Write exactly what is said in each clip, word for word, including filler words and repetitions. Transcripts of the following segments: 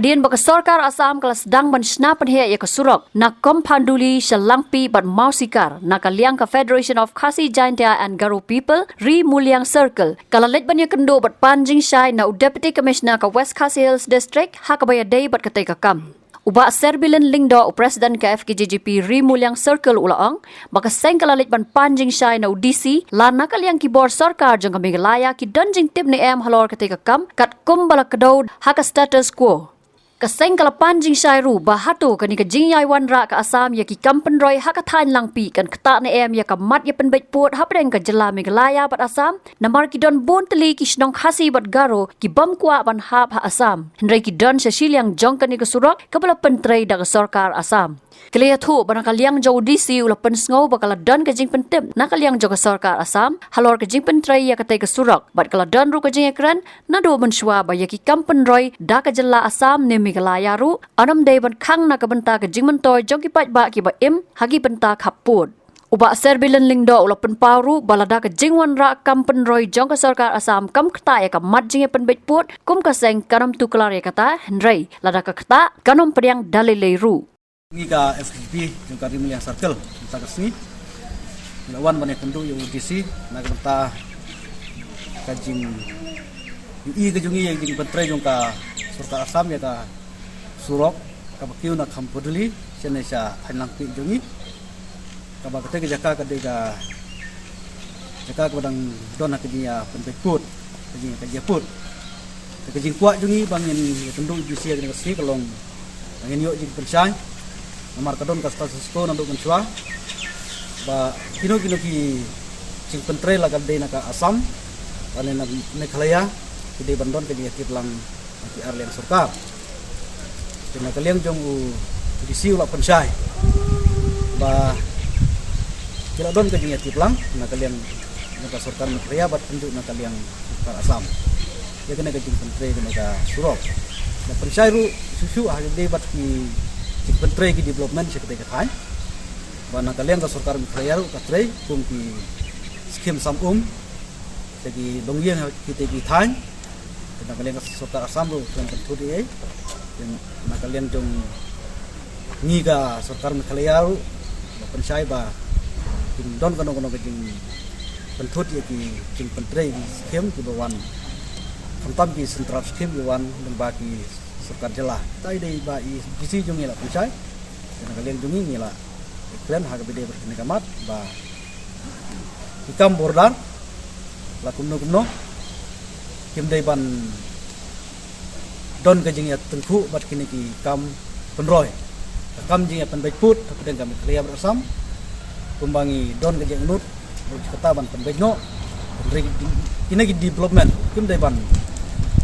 Hadien ba ka sorkar Assam ka la sdang ban shna pynheh ïa ka surok na Komphanduli sha Langpih bad Mawsikar na ka liang ka Federation of Khasi Jaintia and Garo People Ri Muliang Circle, ka la leit ban ïakynduh bad pan jingshai na u Deputy Commissioner ka West Khasi Hills District ha kaba ïadei bad katei ka kam. U Bah Serbilin Lyngdoh, u President ka F K J G P Ri Muliang Circle, u la ong ba ka seng ka la leit ban pan jingshai na u D C, la na ka liang ki bor sorkar jong ka Meghalaya ki don jingtip ne em halor katei ka kam, katkum ba la kdew ha ka status quo. Ka seng ka la pan jingshai ruh ba hato kane ka jingïai wanrah ka Assam ïa ki kam pynroi ha ka thaiñ Langpih kan ktah ne em ïa ka mat ïa pynbeit pud hapdeng ka jylla Meghalaya bad Assam, namar ki don bun tylli ki shnong Khasi bad Garo ki bym kwah ban hap ha Assam, hynrei ki don sha shiliang jong kane ka surok kaba la pyntrei da ka sorkar Assam. Ki la ïathuh ba na ka liang jong u D C u la pynsngew ba ka la don ka jingpyntip na ka liang jong ka sorkar Assam halor ka jingpyntrei ïa katei ka surok, bad ka la don ruh ka jingïakren naduh mynshuwa ba ïa ki kam pynroi da ka jylla Assam ne Meghalaya ruh yn ym dei ban khang na ka bynta ka jingmyntoi jong ki paidbah kiba im ha ki bynta khappud. U Bah Serbilin Lyngdoh u la pynpaw ruh ba lada ka jingwanrah kam pynroi jong ka sorkar Assam kam ktah ïa ka mat jingïapynbeit pud, kum ka seng kan ym tuklar ïa kata, hynrei lada ka ktah kan ym pdiang da lei lei ruh. Ngi ka F K J P jong ka Ri Muliang Circle mynta ka sngi ngi la wan ban ïakynduh ïa u D C na ka bynta ka jingïohi ka jong ngi ïa ka jingpyntrei jong ka sorkar Assam ïa ka surok kaba kiew na Komphanduli shane sha thaiñ Langpih jong ngi. Kaba katei ka jaka ka dei ka jaka kaba dang don ha ka jingïapynbeit pud, ka jingïakajia pud. Te ka jingkwah jong ngi ba ngin ïakynduh ïa u D C ha kane ka sngi ka long ba ngin ïoh jingpynshai, namar ka don ka status quo naduh mynshuwa ba kino kino ki jingpyntrei, la ka dei na ka Assam lane na Meghalaya, ki dei ban don ka jingïatiplang na ki ar liang sorkar. Te na ka liang jong u D C u la pynshai ba ki la don ka jingïatiplang na ka liang jong ka sorkar Meghalaya bad kumjuh na ka liang sorkar Assam ïa kane ka jingpyntrei kane ka surok. La pynshai ruh shuh shuh ha kaba ïadei bad ki jingpyntrei ki development sha katei ka thaiñ, ba na ka liang ka sorkar Meghalaya ruh ka trei kum ki skhim sam um sha ki longïing ha kitei ki thaiñ. Te na ka liang ka sorkar Assam ruh ka kren pynthut ïa ei. Te na ka liang jong ngi ka sorkar Meghalaya ruh la pynshai ba kin don kano kano ka jingpynthut ïa ki jingpyntrei ki skhim kiba wan, khamtam ki central skhim kiba wan lyngba ki sorkar jylla. Te dei ba i D C jong ngi la pynshai. Te na ka liang jong ngi ngi la kren ha kaba ïadei bad kane ka mat ba ki kam border la kumno kumno kim dei ban don ka jingïatyngkhuh bad kine ki kam pynroi. Ka kam jingïapynbeit pud hapdeng ka Meghalaya bad Assam kumba ngi don ka jingangnud ruh, kata ban pynbeit noh. Hynrei kine ki development kim dei ban,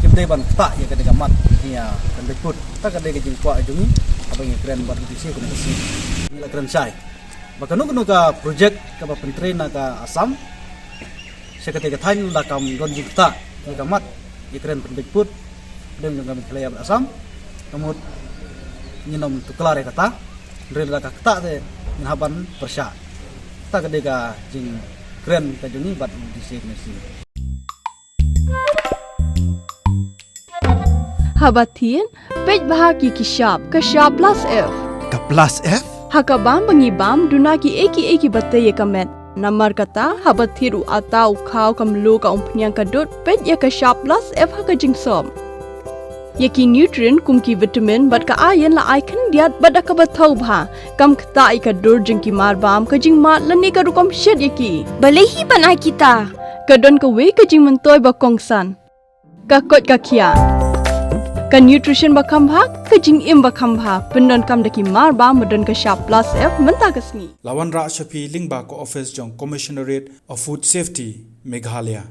kim dei ban ktah ïa kane ka mat jingïapynbeit pud. Kata ka dei ka jingkwah jong ngi haba ngi kren bad u D C kumne ka sngi. Ngi la kren shai ba kano kano ka project kaba pyntrei na ka Assam sha katei ka thaiñ, lada kam don jingktah ïa ka mat ïakren pynbeit pud hapdeng jong ka Meghalaya bad Assam, ka mut ngin ym tuklar ïa kata. Hynrei lada ka ktah te ngin hap ban pyrshah. Kata ka dei ka jingkren ka jong ngi bad u D C kane ka sngi. Haba thied, peit bha ki ki shap, ka shap plus F. Ka plus F? Ha ka bam ba ngi bam, duna kiei kiei kiba tei ïa ka met. Namar kata, haba thied u atta, u khaw, ka mluh, ka umphniang, ka dud, peit ïa ka shap plus F ha ka jingsop. Ïa ki nutrient kum ki vitamin bad ka iron la ai khyndiat bad da kaba thaw bha. Kam ktah ïa ka dur jong ki marbam, ka jingmad lane ka rukom shet ïa ki. Balei hi ban ai kita? Ka don kawei ka jingmyntoi ba kongsan. Ka koit ka khiah. Ka nutrition ba kham bha, ka jingim ba kham bha. Pyndonkam da ki marbam ba don ka shap plus F mynta ka sngi. La wanrah sha phi lyngba ka office jong Commissionerate of Food Safety, Meghalaya.